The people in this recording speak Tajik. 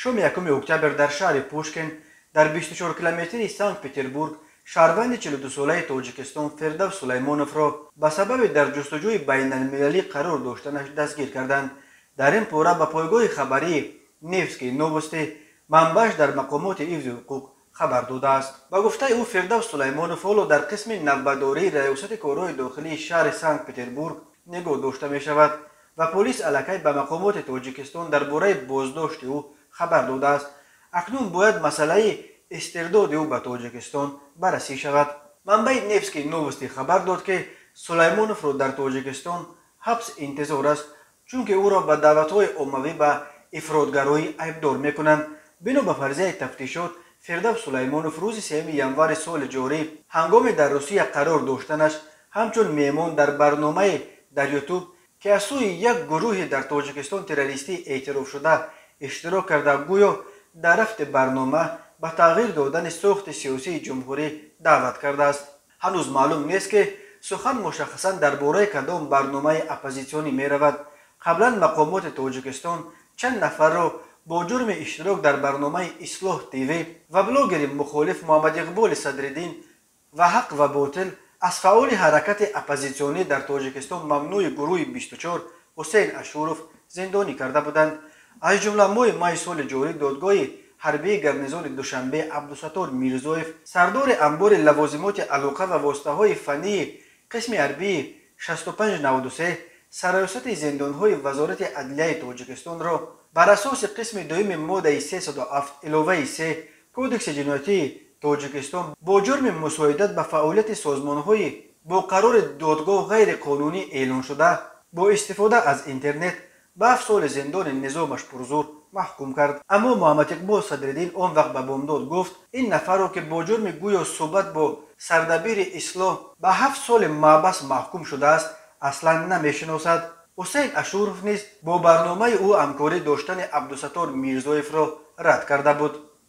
Шоми 1 октябр дар шаҳри Пушкин дар 24 километри Санкт-Петербург шаҳрванди 42-солаи Тоҷикистон Фирдавс Сулаймоновро ба сабаби дар ҷустуҷӯи байналмилалӣ қарор доштанаш дастгир карданд. Дар ин пора ба пойгоҳи хабарии Невские новости манбааш дар мақомоти ҳифзи ҳуқуқ хабар додааст. Ба гуфтаи ӯ, Фирдавс Сулаймонов ҳоло дар қисми навбатдории Раёсати корҳои дохилии шаҳри Санкт-Петербург нигоҳ дошта мешавад ва полис аллакай ба мақомоти Тоҷикистон дар бораи боздошти ӯ хабар додааст. Акнун бояд масъалаи истирдоди ӯ ба Тоҷикистон баррасӣ шавад. Манбаи Невские новости хабар дод, ки Сулаймоновро дар Тоҷикистон ҳабс интизор аст, чунки ӯро ба даъватҳои оммавӣ ба ифротгароӣ айбдор мекунанд. Бино ба фарзияи тафтишот, Фирдавс Сулаймонов рӯзи 3 январи соли ҷорӣ ҳангоми дар Русия қарор доштанаш ҳамчун меҳмон дар барномае дар Ютуб, ки аз сӯи як гурӯҳи дар Тоҷикистон террористӣ эътирофшуда иштирок карда, гӯё дар рафти барнома ба тағйир додани сохти сиёсии ҷумҳурӣ даъват кардааст. Ҳанӯз маълум нест, ки сухан мушаххасан дар бораи кадом барномаи оппозитсионӣ меравад. Қаблан мақомоти Тоҷикистон чанд нафарро бо ҷурми иштирок дар барномаи Ислоҳ ТВ ва блогери мухолиф Муҳаммадиқболи Садриддин ва Ҳақ ва ботил аз фаъоли ҳаракати оппозитсионӣ дар Тоҷикистон мамнӯи гурӯҳи 24 Ҳусейн Ашуров зиндонӣ карда буданд. Аз ҷумла моҳи майи соли ҷорӣ додгоҳи ҳарбии гарнизони Душанбе Абдусаттор Мирзоев, сардори анбори лавозимоти алоқа ва воситаҳои фаннии қисми ҳарбии 6593 сарраёсати зиндонҳои Вазорати адлияи Тоҷикистонро бар асоси қисми дуюми моддаи 307 иловаи 3 Кодекси ҷиноятии Тоҷикистон бо ҷурми мусоидат ба фаъолияти созмонҳои бо қарори додгоҳ ғайриқонунӣ эълоншуда бо истифода аз интернет ба 7 соли зиндони низомаш пурзур маҳкум кард. Аммо Муҳаммадиқбол Садриддин он вақт ба Бомдод гуфт, ин нафарро, ки бо ҷурми гӯё суҳбат бо сардабири Ислоҳ ба 7 соли маҳбас маҳкум шудааст, аслан намешиносад. Ҳусейн Ашуров низ бо барномаи ӯ ҳамкорӣ доштани Абдусаттор Мирзоевро рад карда буд.